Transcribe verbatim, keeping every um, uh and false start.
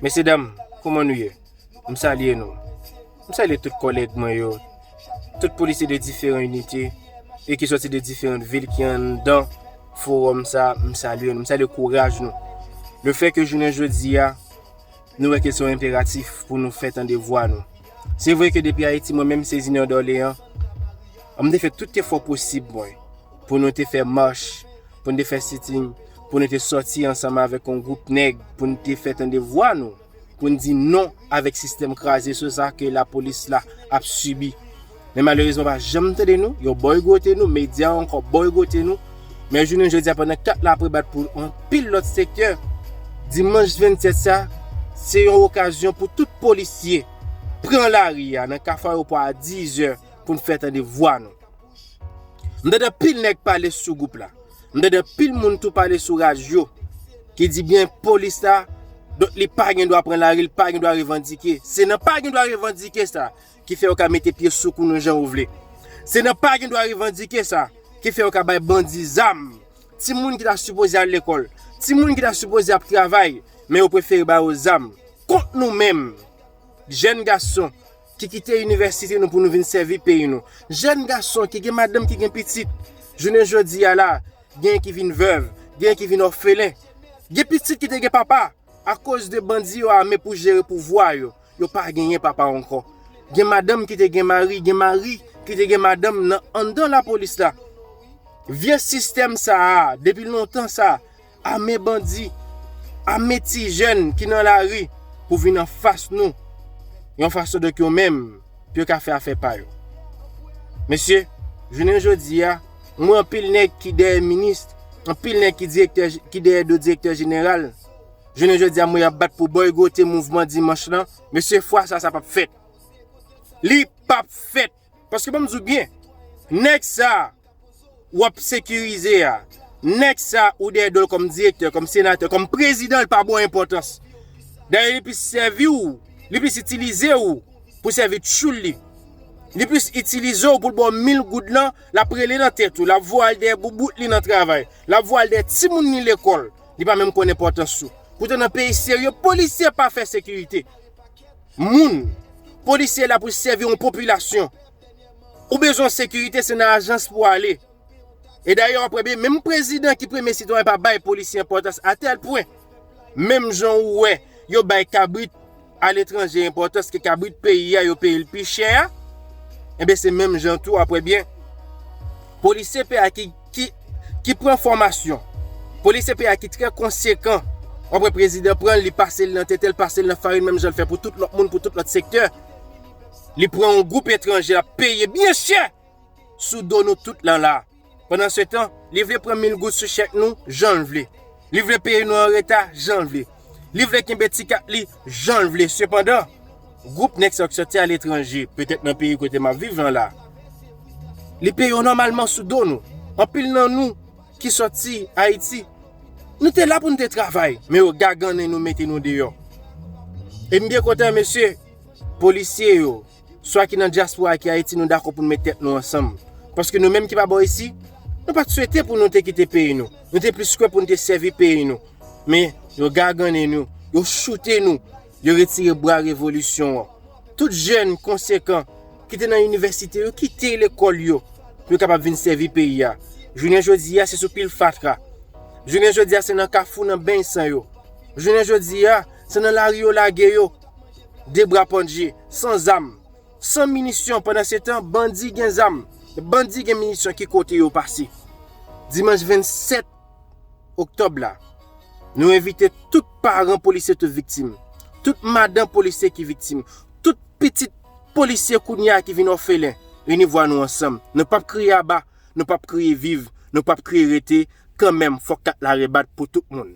Mesye dam, kòman nou ye? M salye nou. M salye tout kòlèg mwen yo, tout polisye de diferan inite e ki sòti de diferan vil ki anndan fowòm sa, m salye nou, m salye kouraj nou. Lefètke jounen jodi a, nou wè ke se yon enperatif pou nou fè tande vwa nou. Se vre ke depi Ayiti, mwen menm sezi Nò Dòleyan, m te fè tout efò posib mwen pou nou te fè mach, pou nou te fè sitin, pou nou te sòti ansanm avèk yon gwoup nèg, pou nou te fè tande vwa nou, pou n di non avèk sistèm kraze sou sa ke lapolis la ap sibi. Men malerezman, pa janm tande nou, yo bòykote nou, medya ankò bòykote nou. Men jounen jodi a, pandan kat la ap rebat pou anpil lòt sektè, dimanch vennsèt sa, se yon okazyon pou tout polisye pran lari a nan Kafou Ayewopò a dizè pou n fè tande vwa nou. M tande anpil nèg pale sou gwoup la. M tande anpil moun tou pale sou radyo ki di byen polis la, donk li pa gen dwa pran lari, li pa gen dwa revandike. Se nan pa gen dwa revandike sa ki fè yo ka mete pye sou kou nou jan yo vle. Se nan pa gen dwa revandike sa ki fè yo ka bay bandi zam. Timoun ki ta sipoze al lekòl, timoun ki ta sipoze ap travay, men yo prefere ba yo zam kont nou menm. Jèn gason ki kite inivèsite nou pou nou vin sèvi peyi nou. Jèn gason ki gen madanm, ki gen pitit. Jounen jodi a la, gen ki vin vèv, gen ki vin òfelen. Gen pitit ki te gen papa, akoz de bandi yo ame pou jere pouvwa yo, yo pa genyen papa ankò. Gen madanm ki te gen mari, gen mari ki te gen madanm nan anndan lapolis la. Vye sistèm sa a, depi lontan sa, ame bandi, ame ti jèn ki nan lari pou vin anfas nou, yon fason donk yo menm, pou yo ka fè afè pa yo. Mesye, jounen jodi a, m wè anpil nèg ki dèyè minis, anpil nèg ki direktè, ki dèyè do direktè jeneral. Jounen jodi a, m wè y ap bat pou bòykote mouvman dimanch lan. Mesye, fwa sa, sa p ap fèt. Li p ap fèt. Paske ban m di w byen, nèg sa, w ap sekirize a, nèg sa ou dèyè do l kòm direktè, kòm senatè, kòm prezidan, li pa ba w enpòtans. Dayè, li plis sèvi w, li plis itilize w pou sèvi tchoul li. Li plis itilize w pou l ba w mil goud lan, l ap rele nan tèt ou, l ap voye al dèyè boubout li nan travay, l ap voye al dèyè timoun li lekòl, li pa menm konn enpòtans ou. Poutan nan peyi serye, polisye pa fè sekirite. Moun, polisye la pou sèvi yon popilasyon. Ou bezwen sekirite, se nan ajans pou ale. E dayè, w ap wè byen, menm prezidan ki premye sitwayen pa bay polisye enpòtans, atèl pwen, menm jan ou wè yo bay kabrit aletranje enpòtans ke kabrit peyi a, yo peye l pi chè a, enben, se menm jan tou, w ap wè byen, polisye peyi a ki, ki, ki pran fòmasyon, polisye peyi a ki trè konsekan, w ap wè prezidan pran l, li pase l nan tete l, pase l nan farin, menm jan l fè pou tout lòt moun, pou tout lòt sektè. Li pran yon gwoup etranje, l ap peye byen chè sou do nou tout lan la. Pandansetan, li vle pran mil goud sou chèk nou, jan l vle. Li vle peye nou an reta, jan l vle. Li vle kenbe ti kat li, jan l vle. Sepandan, gwoup nèg sa yo ki sòti aletranje, petèt nan peyi kote m ap viv lan la, li peye yo nòmalman sou do nou. Anpil nan nou ki sòti Ayiti, nou te la pou n te travay, men yo gagannen nou, mete nou deyò. E m byen kontan, mesye, polisye yo, swa ki nan dyaspora, ki Ayiti, nou dakò pou n met tèt nou ansanm. Paske nou menm ki pa bò isi, nou pa t swete pou nou te kite peyi nou. Nou te plis kwè pou n te sèvi peyi nou. Men, yo gagannen nou, yo choute nou, yo retire bra revolisyon an. Tout jèn konsekan ki te nan inivèsite yo kite lekòl yo pou yo kapab vin sèvi peyi a. Jounen jodi a, se sou pil fatra. Jounen jodi a, se nan kafou, nan beny san yo. Jounen jodi a, se nan lari yo lage yo, de bra pandje, san zam, san minisyon. Pandansetan, bandi gen zam, bandi gen minisyon. Ki kote yo pase? Dimanch vennsèt oktòb la, nou envite tout paran polisye tou viktim, tout madan polisye ki viktim, tout pitit polisye kounye a ki vin òfelen, ini vwa nou ansanm. Nou p ap kriye aba, nou p ap kriye viv, nou p ap kriye rete, kanmenm, fòk kat la rebat pou tout moun.